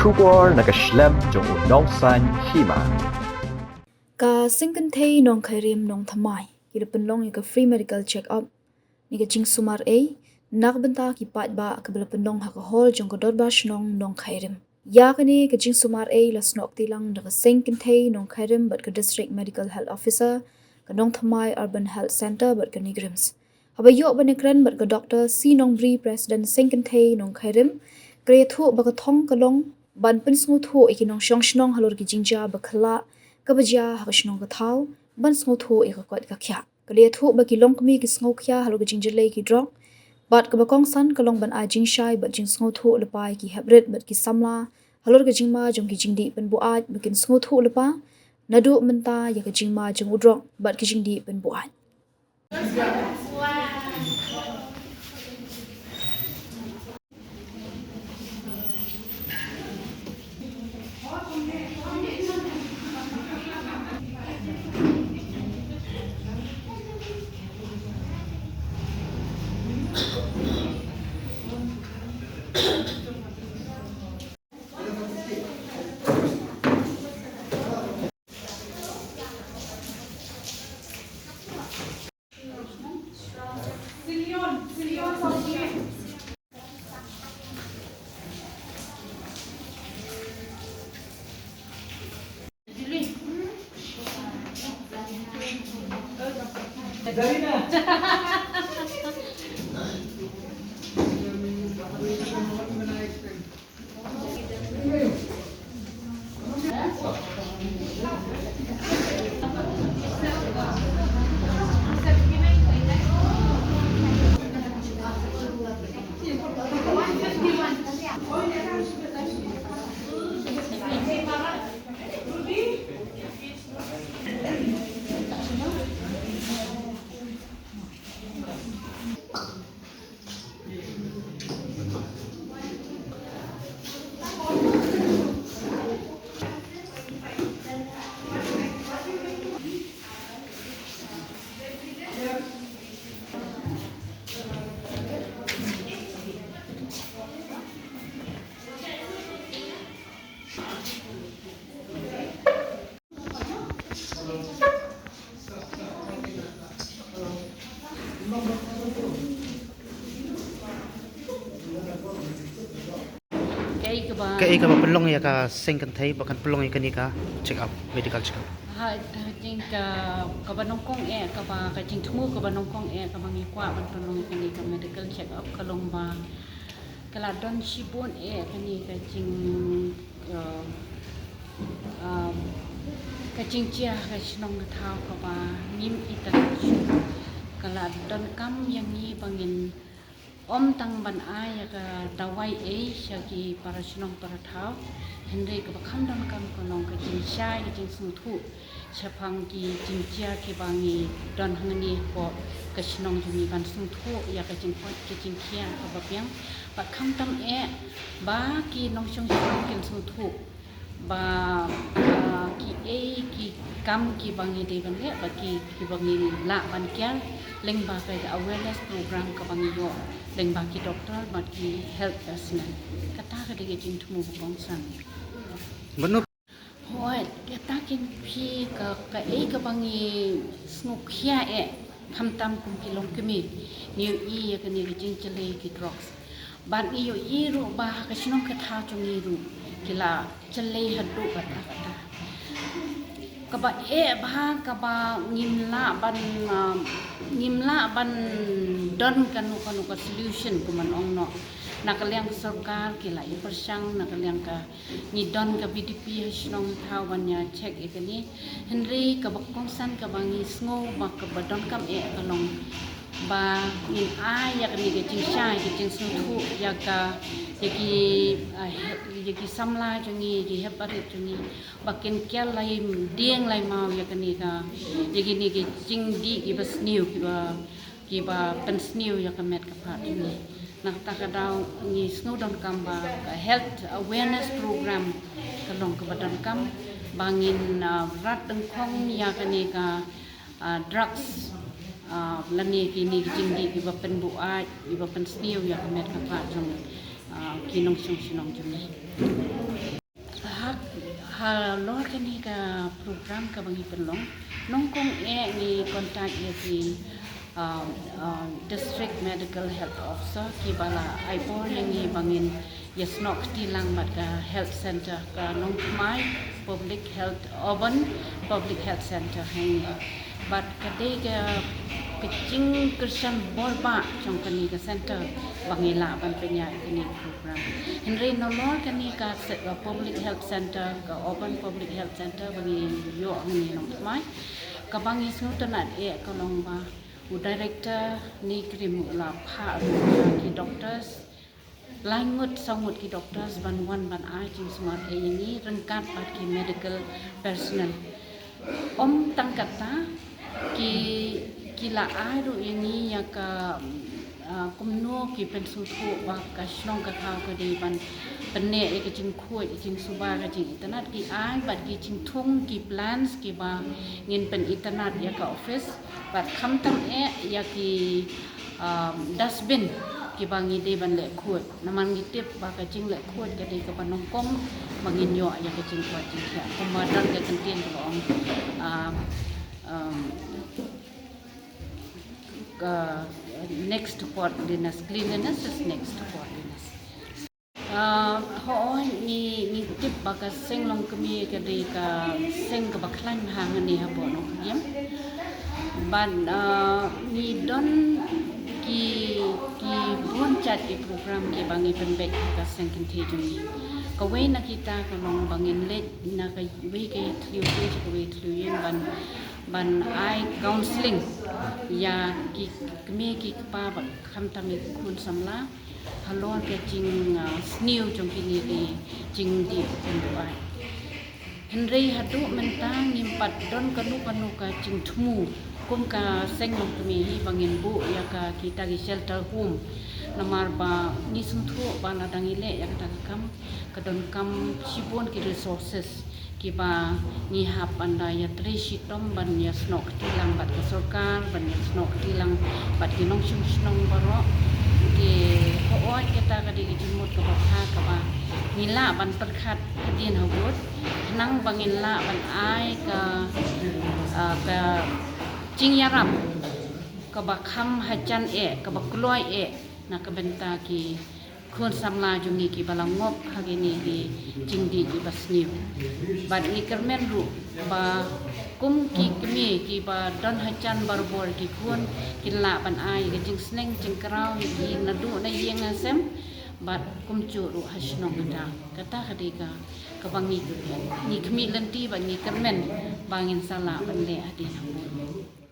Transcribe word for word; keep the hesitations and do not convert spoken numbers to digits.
Khubor na ka shlem jong u nongsan hima. Ka Seng Kynthei Nongkhairim Nongthymmai ki la pynlong ïa ka free medical check up ne ka jingsumar ei na ka bynta ki paidbah kaba la pynlong ha ka hall jong ka Dorbar Shnong Nongkhairim. Ïa kane ka jingsumar ei la snoh kti lang da ka Seng Kynthei Nongkhairim bad ka District Medical Health Officer, ka Nongthymmai Urban Health Centre bad ka NEIGRIHMS. Haba ïoh ban ïakren bad ka Doktor C Nongbri, President Seng Kynthei Nongkhairim, ka la ïathuh ba ka thong ka long ban pynsngewthuh ïa ki nongshong shnong halor ki jingjia ba khlaiñ kaba jia ha ka shnong ka thaw, ban sngewthuh ïa ka koit ka khiah. Ka la ïathuh ba ki longkmie ki sngewkhia halor ka jingjyllei ki drok, bad kaba kongsan ka long ban ai jingshai bad jingsngewthuh lypa ïa ki heprit bad ki samla halor ka jingma jong ki jingdih pynbuaid ba kin sngewthuh lypa naduh mynta ïa ka jingma jong u drok bad ki jingdih pynbuaid. Kaei kaba, kaei kaba pynlong ïa ka Seng Kynthei ba kan pynlong ïa kane ka check up, medical check up? Ha, ha jing ka, kaba nyngkong eh, kaba ka jingthmu kaba nyngkong eh kaba ngi kwah ban pynlong ïa kane ka medical check up ka long ba ka la don shibun eh kane ka jing, eh, um, ka jingjia ka shnong ka thaw kaba ngim ithuh shuh. Ka la donkam ïa ngi ba ngin ym tang ban ai ïa ka dawai ei sha ki para shnong para thaw, hynrei kaba kham donkam ka long ka jingshai ka jingsngewthuh shaphang ki jingjia kiba ngi don hangne hapoh ka shnong jong ngi, ban sngewthuh ïa ka jingkoit ka jingkhiah kaba biang. Bad khamtam eh ba ki nongshong shnong kin sngewthuh ba, ah, kiei ki kam kiba ngi dei ban leh, ba ki, kiba ngi lah ban kiar lyngba ka awareness program kaba ngi ïoh lyngba ki doktor bad ki health personnel. Kata ka dei ka jingthmu ba kongsan. Hooid, kata kin phi ka, kaei kaba ngi sngewkhia eh, khamtam kum ki longkmie, ngi ïohi ïa kane ka jingjyllei ki drugs. Bad ngi ïohi ruh ba ha ka shnong ka thaw jong ngi ruh ki la jyllei haduh katta katta. Kaba eh ba kaba ngim lah ban, ah, ngim lah ban don kano kano ka solution kumban ong noh. Na ka liang ka sorkar ki la ïa pyrshang, na ka liang ka ngi don ka VDP ha shnong thaw ban ïa check ïa kane. Hynrei kaba kongsan kaba ngi sngew ba kaba donkam eh ka long ba ngin ai ïa kane ka jingshai ka jingsngewthuh ïa ka, ïa ki, ah, he-, ïa ki samla jong ngi, ïa ki hep barit jong ngi ba kin kiar lai dieng lai maw ïa kane ka, ïa kine ki jingdih kiba sniew kiba kiba pynsniew ïa ka met ka phad jong ngi. Na kata ka daw ngi sngew donkam ba ka health awareness program ka long kaba donkam ba ngin, ah, rat dyngkhong ïa kane ka, ah, drugs, ah, lane kine ki jingdih kiba pynbuaid, kiba pynsniew ïa ka met ka phad jong, ah, ki nongshong shnong jong ngi. Halor kane ka program kaba ngi pynlong, nyngkong eh ngi contact ïa ki, um, um, District Medical Health Officer kiba la ai bor ïa ngi ba ngin ïasnoh kti lang bad ka health center, ka Nongthymmai Public Health, Urban Public Health Center hangne. Bad ka dei ka, ka jingkyrshan bor ba jong kane ka center ba ngi lah ban pynïaid kane ka program. Hynrei nalor kane ka se-, ka public health center, ka urban public health center ba ngi ïoh hangne Nongthymmai, kaba ngi sngewtynnad eh ka long ba u director ne krim u la phah ruh ïa ki doctors, lai ngut saw ngut ki doctors ban wan ban ai jingsumar ïa ngi ryngkat bad ki medical personnel. Ym tang katta, ki, ki la ai ruh ïa ngi ïa ka, ah, kumno ki pynsngewthuh ba ka shnong ka thaw ka dei ban pynneh ïa ka jingkhuid, jingsuba, ka jingitynnad, ki ai bad ki jingthung ki plans kiba ngin pynitynnad ïa ka office bad khamtam eh ïa ki, um, dustbin kiba ngi dei ban leh khuid. Namar ngi tip ba ka jingleh khuid ka dei kaba nyngkong ba ngin ïoh ïa ka jingkwah jingkhiah. Kumba don ka kyntien kaba ong, um, um, ka next to godliness, cleanliness is next to godliness. Ah, hooid, ngi, ngi tip ba ka seng longkmie ka dei ka seng kaba khlaiñ bha hangne hapoh Nongkriem. Bad, ah, ngi don ki, ki bun jait ki program kiba ngi pynbeit ha ka seng kynthei jong ngi. Kawei na kita ka long ba ngin leit na kawei ka thliew sha kawei thliew ïing ban, ban ai counselling ïa ki kmie ki kpa bad khamtam ïa ki khun samla halor ka jing, ah, sniew jong kine ki jingdih jingduwai. Hynrei haduh mynta ngim pat don kano kano ka jingthmu kum ka seng longkmie hi ba ngin buh ïa ka kita ki shelter home. Namar ba ngi sngewthuh ba lada ngi leh ïa kata ka kam, ka donkam shibun ki resources kiba ngi hap ban da ïatrei shitom ban ïasnoh kti lang bad ka sorkar, ban ïasnoh kti lang bad ki nongshong shnong baroh. Te hooid, kata ka dei ka jingmut kaba bha kaba ngi lah ban pyrkhat hadien habud, khnang ba ngin lah ban ai ka, ah, ka jingïarap kaba kham hajan eh, kaba kloi eh na ka bynta ki khun samla jong ngi kiba la ngop ha kine ki jingdih kiba sniew. Bad ngi kyrmen ruh ba kum ki kmie kiba don hajan barabor ki khun, kin lah ban ai ka jingsneng jingkraw ïa ki naduh na ïing na sem bad kumjuh ruh ha shnong ha thaw. Kata ka dei ka, kaba ngi, ngi khmih lynti bad ngi kyrmen ba ngin sa lah ban leh hadien habud.